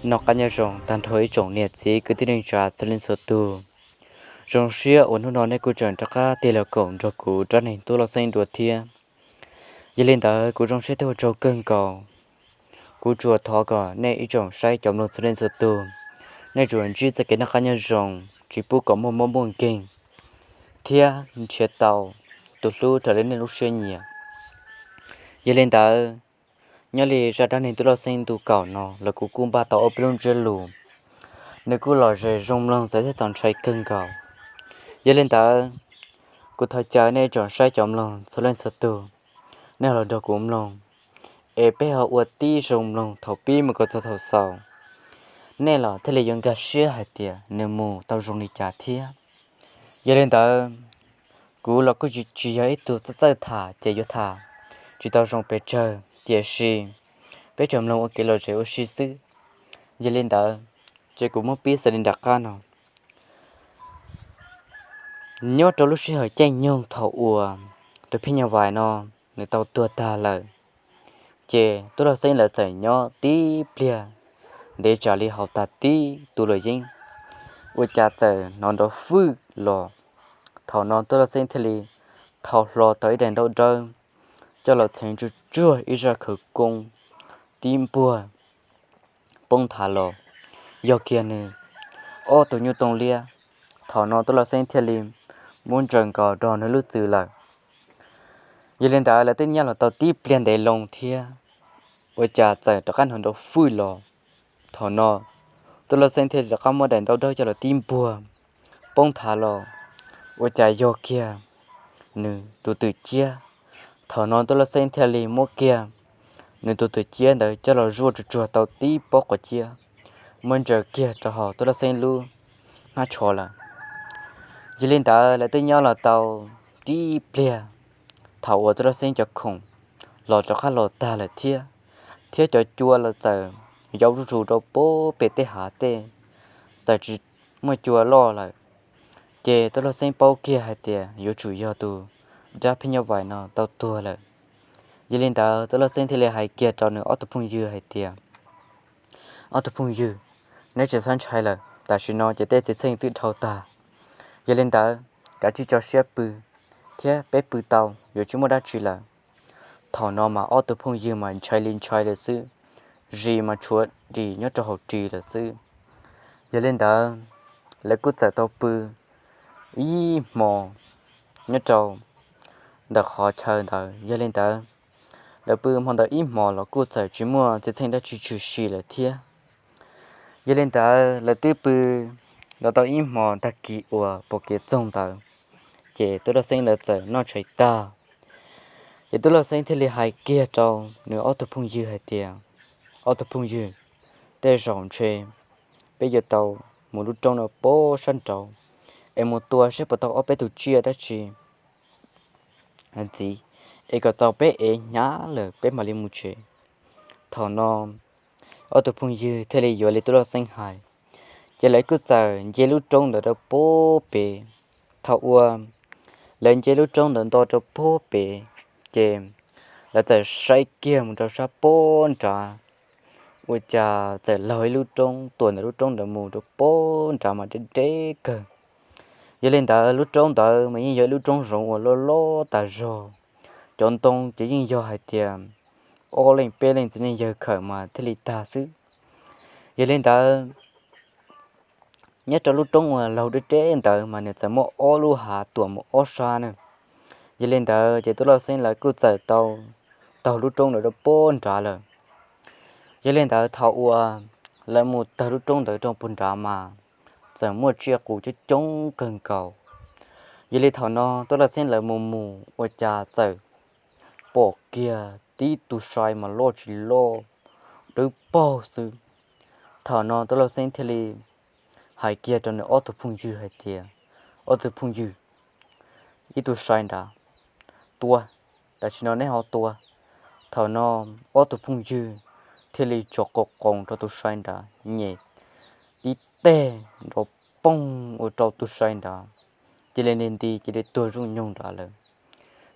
Noj qab nyob zoo tag nrho ib tsoom niam txiv kwv tij neej tsa txhua leej txhua tus. Zoo siab uas hnub no nej kuj tseem rov qab tig los koom nrog kuv rab neeg Tub Lauj Xeeb dua thiab. Yog li ntawd kuv zoo siab thiab ua tsaug kawg nkaus. Kuv tsuas thov kom nej ib tsoom saib cov mloog txhua leej txhua tus, nej tsuas ntsib txoj kev noj qab nyob zoo, tsis pub kom muaj mob muaj nkeeg, thiab nrhiav tau tus hlub raws li nej lub siab nyiam. Yog li ntawd, nyob li zaj dab neeg Tub Lauj Xeeb ntu kaum no los kuv kuj npaj tau ob peb lub ntsiab lus, nws kuj lom zem zoo mloog txawv thiab txaus ntshai kawg nkaus. Yog li ntawd, kuv thov caw nej tsoom saib cov mloog txhua leej txhua tus, nej los nrog kuv mloog, es peb ho ua tib zoo mloog thaum pib mus kom txog thaum xaus, nej los thiaj li yuav nkag siab hais tias nws mus tau zoo li cas thiab. Yog li ntawd, kuv los kuj tsis, tsis yog ib tug txawj txawj tham ces yuav tham tsis tau zoo pes tsawg, tiam sis peb tsuas mloog ua kev lom zem ua si xwb. Yog li ntawd, ces kuv muab pib xws li nram qab no. Nyob rau lub sij hawm caij nyoog thaum uas tus phij nyaj vais no nws tau tuag tag lawm, ces Tub Lauj Xeeb lawv txawm nyob tib pliag ntev tsam li hauv tag tib tu luam yeeb, ua cas txawm hnov nrov fwj los. Thaum no Tub Lauj Xeeb thiaj li thau hlo tau ib daim ntaub dawb coj los txheev tsuag tsuag ib zaj khawv koob, tib npuag poob nthav los, yog kiag nws ob tug nyuj tooj liab. Thaum no Tub Lauj Xeeb thiaj li muab ntsaws nkaus rau nws lub txwm lawm. Yog li ntawd lawv twb nyob los tau tib pliag ntev loo thiab, ua cas txawm rov qab hnov nrov fwj los. Thaum no Tub Lauj Xeeb thiaj li rov qab muab daim ntaub dawb coj los tib npuag poob nthav los, ua cas yog kiag nws tus twm ciab. Thaum no Tub Lauj Xeeb thiaj li muab kiag nws tus twm ciab ntawd coj los zuaj tsuag tsuag tau tib pob quav ciab, muab ntsaws kiag rau hauv Tub Lauj Xeeb lub hnab tsho lawm. Yog li ntawd lawv twb nyob los tau tib pliag, thaum uas Tub Lauj Xeeb cov khoom los rov qab los tag lawm thiab, thiab cov cua los txawm yau zuj zus rau puag pem tej hav tej, txawm tsis muaj cua loj lawm. Ces Tub Lauj Xeeb paub kiag hais tias yuav tsum yog tus dab phij nyaj vais no tau tuag lawm. Yog li ntawd Tub Lauj Xeeb thiaj li hais kiag rau nws ob tug phooj ywg hais tias, ob tug phooj ywg, neb tsis txhob ntshai lawm, tam sim no ces tej txiv txheej twb dhau tag. Yog li ntawd, kav tsij tso siab pw, thiab peb pw tau yuav tsis muaj dab tsi lawm. Thaum no mas ob tug phooj ywg mas ntshai li ntshai lawm xwb, zis mas tshuav ris nyob rau hauv ris lawm xwb. Yog li ntawd, lawv kuj txawm tau pw ib hmo nyob rau ntawm qhov chaw ntawd. Yog li ntawd, lawv pw hmo ntawd ib hmos los kuj txawm tsis muaj txiv txheej dab tsi tshwm sim lawm thiab. Yog li ntawd, lawv twb pw los tau ib hmos tag kis uas pom kev txoog ntawd, ces Tub Lauj Xeeb lawv txawm noj tshais tag. Ces Tub Lauj Xeeb thiaj li hais kiag rau nws ob tug phooj ywg hais tias, ob tug phooj ywg, tej zaum ntshe peb yuav tau mus lub roob no puag sab nraud es mus tua saib puas tau ob peb tug tsiaj dab tsi ntxiv, es kom txaus peb ev hnyav lawm peb mam li mus tsev. Thaum no ob tug phooj ywg thiaj li yuav li Tub Lauj Xeeb hais, ces lawv kuj txawm nce lub roob ntawd rau puag pem. Thaum uas lawv nce lub roob ntawd nto rau puag pem, ces lawv txawm saib kiag mus rau sab puag nrad, ua cas txawm laug ib lub roob tuam ntawm lub roob ntawd mus rau puag nrad mas deb deb kawg. Yog li ntawd lub roob ntawd mas yeej yog ib lub roob zoov uas loj loj tas zog, cov ntoo ces yeej yog hais tias ob leeg peb leeg txiv neej yawg khawm mas thiaj li tag xwb. Yog li ntawd, nyob rau lub roob uas laug deb deb ntawd mas nws txawm muaj ob lub hav tuam mus ob sab na. Yog li ntawd ces Tub Lauj Xeeb lawv kuj txawm tau taug lub roob ntawd rau puag nrad lawm. Yog li ntawd thaum uas lawv mus taug lub roob ntawd rau puag nrad mas txawm muaj tsiaj qus coob coob kawg nkaus. Yog li thaum no Tub Lauj Xeeb lawv mus mus ua cas txawm pom kiag tib tug sai mas loj tsis loj, dawb paug xwb. Thaum no Tub Lauj Xeeb thiaj li hais kiag rau nws ob tug phooj ywg hais tias, ob tug phooj ywg, ib tug sai nrad, tua, tam sim no neb ho tua. Thaum no ob tug phooj ywg thiaj li tso qoos qoos rau tus sai nrad, nyem tib teg nrov poog ua rau tus sai nrad cia li nti nti cia li tuag zuj nyoog nrad lawm.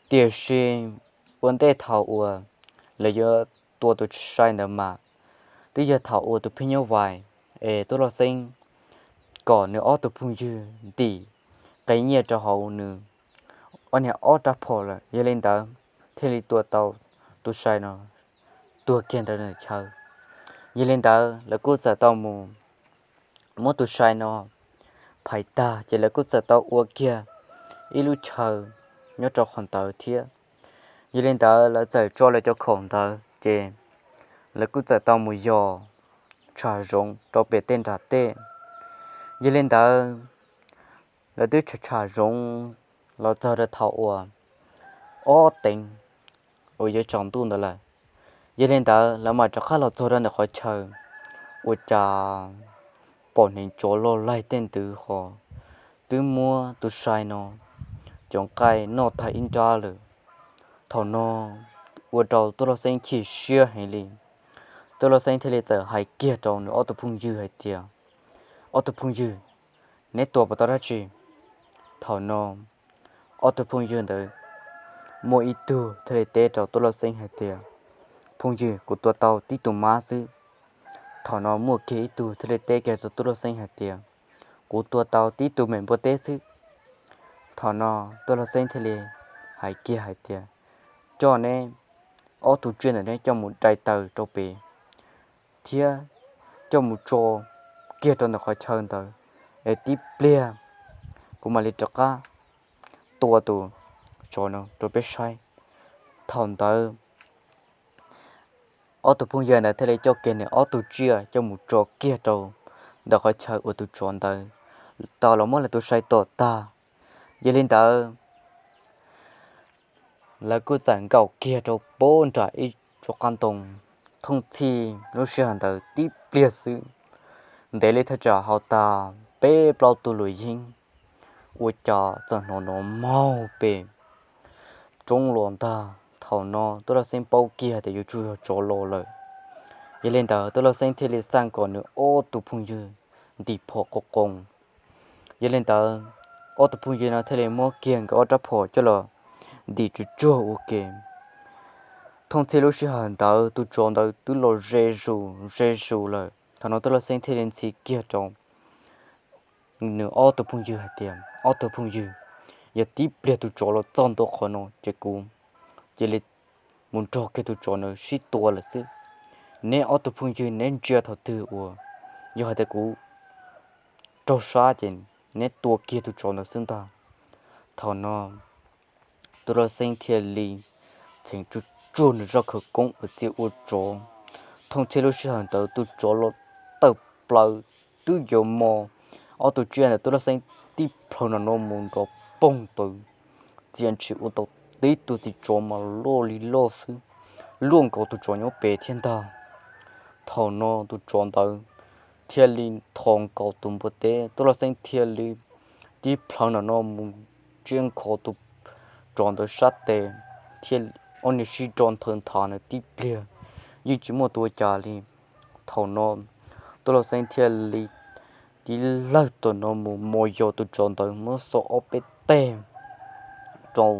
Tiam sis ua ntej thaum uas lawv yuav tua tus sai ntawd mas twb yog thaum uas tus phim nyuj vais es Tub Lauj Xeeb kom nws ob tug phooj ywg ntim qe nyiaj rau hauv nws ob niag ob rab phom lawm. Yog li ntawd thiaj li tua tau tus sai no tuag kiag ntawm chaw. Yog li ntawd lawv kuj txawm tau mus muab tus sai no phais tag ces lawv kuj txawm tau ua kiag ib lub chaw nyob rau qhov ntawd thiab. Yog li ntawd lawv txawm tso lawv cov khoom ntawd ces lawv kuj txawm tau mus yos tsham zoov rau pem tej nram tej. Yog li ntawd lawv twb tsham tsham zoov los txog rau thaum uas ob teev uas yuav tsaus ntuj ntawd lawm. Yog li ntawd lawv mam rov qab los txog rau ntawm qhov chaw ua cas pom hneev tsov loj laig tej ntawd ho twb muab tus sai no cov nqaij noj tag ib nrab lawm. Thaum no ua rau Tub Lauj Xeeb chim siab heev li. Tub Lauj Xeeb thiaj li txawm hais kiag rau nws ob tug phooj ywg hais tias, ob tug phooj ywg, neb tua puas tau dab tsi? Thaum no ob tug phooj ywg ntawd muaj ib tug thiaj li teb rau Tub Lauj Xeeb hais tias, phooj ywg, kuv tua tau tib tug mab xwb. Thaum no muaj kiag ib tug thiaj li teb kiag rau Tub Lauj Xeeb hais tias, kuv tua tau tib tug me npua teb xwb. Thaum no Tub Lauj Xeeb thiaj li hais kiag hais tias, coj neb ob tug tsiaj ntawm neb coj mus dai taws rau pem thiab coj mus tso kiag rau ntawm qhov chaw ntawd es tib pliag kuv mam li rov qab tua tus tsov no rau peb saib. Thaum ntawd ob tug phooj ywg ntawd thiaj li coj kiag nws ob tug tsiaj coj mus tso kiag rau ntawm qhov chaw uas tus tsov ntawd tau los muab lawv tus sai tom tag. Yog li ntawd lawv kuj txawm nkaum kiag rau pem nram ib tsob qab ntoo. Thooj txhij lub sij hawm ntawd tib pliag xwb, ntev li thaj tsam hauv tas peb plaub tug luam yeeb ua cas txawm hnov nrov maug pem roob los ntag. Thaum no Tub Lauj Xeeb paub kiag tias yuav tsum yog tsov los lawm. Yog li ntawd Tub Lauj Xeeb thiaj li xaj kom nws ob tug phooj ywg ntim phom qoo qoo. Yog li ntawd ob tug phooj ywg no thiaj li muab kiag nkawd ob rab phom coj los ntim tsuag tsuag ua ke. Thooj txhij lub sij hawm ntawd tus tsov ntawd twb los ze zus ze zus lawm. Thaum no Tub Lauj Xeeb thiaj li ntxhi kiag rau nws ob tug phooj ywg hais tias, ob tug phooj ywg, yog tib pliag tus tsov los txog ntua qhov no ces kuv cia li mus nrog kiag tus tsov ntawd sib tua lawm xwb. Neb ob tug phooj ywg neb ntsia thaum twg uas yog hais tias kuv raug sab ces neb tua kiag tus tsov ntawd xwb ntag. Thaum no Tub Lauj Xeeb thiaj li txheev tsuag tsuag nws zaj khawv koob uas txia ua tsov. Thooj txhij lub sij hawm ntawd tus tsov los tawm plaws twb yuav mos ob tug tsiaj ntawm Tub Lauj Xeeb tib plhaw nram no mus nrov poog tawv, txia ntshis ua tau tib tug txiv tsov mas loj li loj xwb, luaj nkaus tus tsov nyob pem thiab ntag. Thaum no tus tsov ntawd thiaj li nthos nkaus tus npua teb, Tub Lauj Xeeb thiaj li tib plhaw nram no mus tsiab nkhaus tus tsov ntawd sab tes, thiab ob niag sib nro nthawv nthav ntawd tib pliag yeej tsis muaj tua cas li. Thaum no Tub Lauj Xeeb thiaj li tib lawg tom no mus mos yos tus tsov ntawd muab xo ob peb teg rau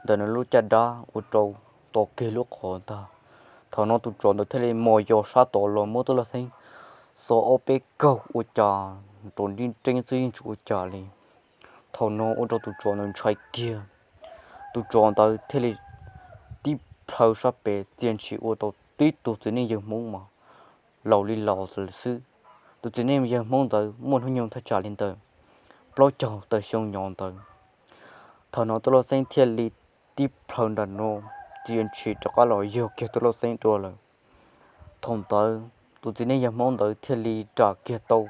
ntawm nws lub caj dab ua rau to kiag lub qhov ntag. Thaum no tus tsov ntawd thiaj li mos yos sab tod los muab Tub Lauj Xeeb xo ob peb kaug ua cas nrov nreeb nreeb xwb yeej tsis ua cas li. Thaum no ua rau tus tsov ntawd ntshai kiag, tus tsov ntawd thiaj li tib plhaw sab pem txia ntshis ua tau tib tug txiv neej yawg Hmoob mas laus li laus xwb. Tus txiv neej yawg Hmoob ntawd muaj hnub nyoog thaj tsam li ntawm plaub caug tawm xyoo nyob ntawd. Thaum no Tub Lauj Xeeb thiaj li tib plhaw nram no, txia ntshis rov qab los yog kiag Tub Lauj Xeeb dua lawm. Thaum ntawd tus txiv neej yawg Hmoob ntawd thiaj li ram kiag tau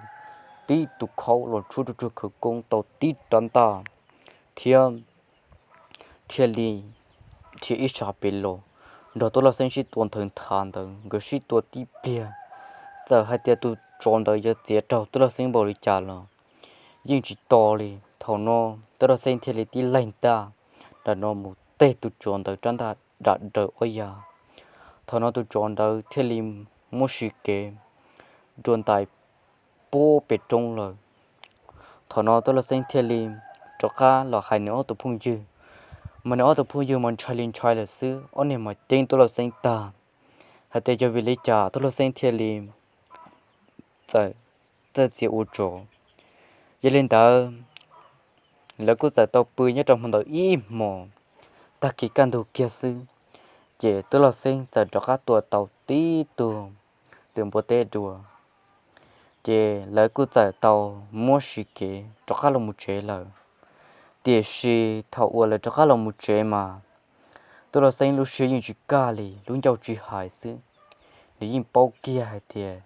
tib tus khaub los tshuab tsuag tsuag khawv koob tau tib rab ntaj, thiab thiaj li dhia ib sab pem los nrog Tub Lauj Xeeb sib tua nthawv nthav ntawd. Nkawd sib tua tib pliag, txawm hais tias tus tsov ntawd yuav txiav raug Tub Lauj Xeeb npaum li cas los yeej tsis to li. Thaum no Tub Lauj Xeeb thiaj li tib laig ntaj nram no mus teg tus tsov ntawd rab ntaj dam daws ob yav. Thaum no tus tsov ntawd thiaj li muab sim kev dua ntais puag pem roob lawm. Thaum no Tub Lauj Xeeb thiaj li rov qab los hais nws ob tug phooj ywg, mas nws ob tug phooj ywg mas ntshai li ntshai lawm xwb, ob niag mas ceeb Tub Lauj Xeeb tag hais tias yog vim li cas Tub Lauj Xeeb thiaj li txawm txawj txia ua tsov. Yog li ntawd, lawv kuj txawm tau pw nyob rau hmo ntawd ib hmos, tag kis kaj ntug kiag xwb, ces Tub Lauj Xeeb txawm rov qab tua tau tib tug twm npua teb dua. Ces lawv kuj txawm tau muab siv kev rov qab los mus tsev lawm. Tiam sis thaum uas lawv rov qab los mus tsev mas Tub Lauj Xeeb lub siab yeej tsis kaj li, lub ncauj tsis hais xwb. Nws yeej paub kiag hais tias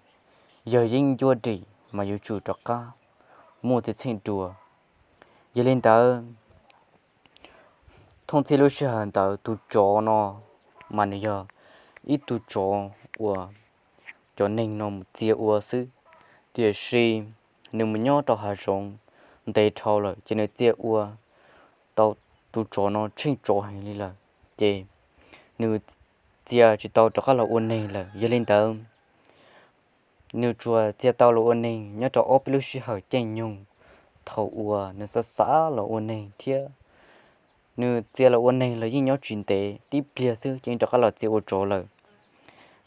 yog yeeb ncuab dim mas yuav tsum rov qab muaj txij txheej dua. Yog li ntawd, thooj txhij lub sij hawm ntawd tus tsov no mas nws yog ib tug tsov uas cov neeg no mus txia ua xwb, tiam sis nws mus nyob rau hav zoov ntev dhau lawm ces nws txia ua tau tus tsov no tsheej tsov heev li lawm, ces nws txia tsis tau rov qab los ua neeg lawm. Yog li ntawd, nws tsuas txia tau los ua neeg nyob rau ob peb lub sij hawm caij nyoog thaum uas nws xav xav los ua neeg thiab. Nws txia los ua neeg los yeej nyob tsis ntev, tib pliag xwb ces yeej rov qab los txia ua tsov lawm.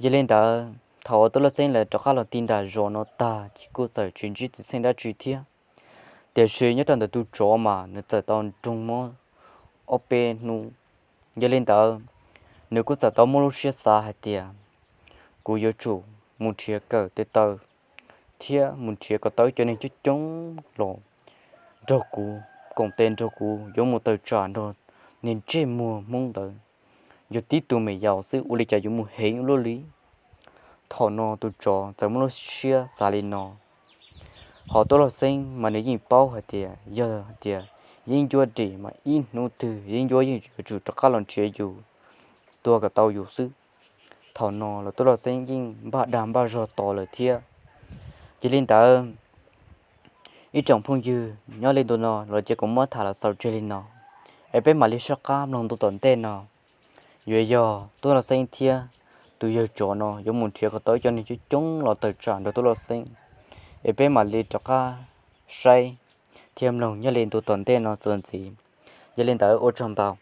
Yog li ntawd, thaum uas Tub Lauj Xeeb lawv rov qab los ti nram zos no tag ces kuj txawm tsis ntsib txij txheej dab tsi thiab. Tiam sis nyob rau ntawm tus tsov mas nws txawm tau nroo mob ob peb hnub. Yog li ntawd, nws kuj txawm tau muaj lub siab xav hais tias, kuv yuav tsum mus nrhiav kawm tes taw thiab mus nrhiav kom tau ib cov neeg coob coob los nrog kuv koom tes, nrog kuv yuav mus tawm tsam nrog niag ntsej muag Hmoob ntawd. Yog tib tug me yaus xwb ua li cas yuav mus heev ua luaj li. Thaum no tus tsov txawm muaj lub siab xav li no. Ho Tub Lauj Xeeb mas nws yeej paub hais tias yog hais tias yeeb ncuab dim mas ib hnub twg yeeb ncuab yeej yuav tsum rov qab los nrhiav yus, tua kom tau yus xwb. Thaum no los Tub Lauj Xeeb yeej npaj dag npaj zog tos lawm thiab. Yog li ntawd, ib tsoom phooj ywg, nyob li ntu no los ces kuv muab tham los xaus tseg li no, es peb mam li soj qab mloog ntu tom ntej no. Yuav yog Tub Lauj Xeeb thiab tus yawg tsov no yuav mus nrhiav kom tau ib cov neeg coob coob los tawm tsam nrog Tub Lauj Xeeb, es peb mam li rov qab saib thiab mloog nyob li ntu tom ntej no txuas ntxiv. Yog li ntawd ua tsaug ntau.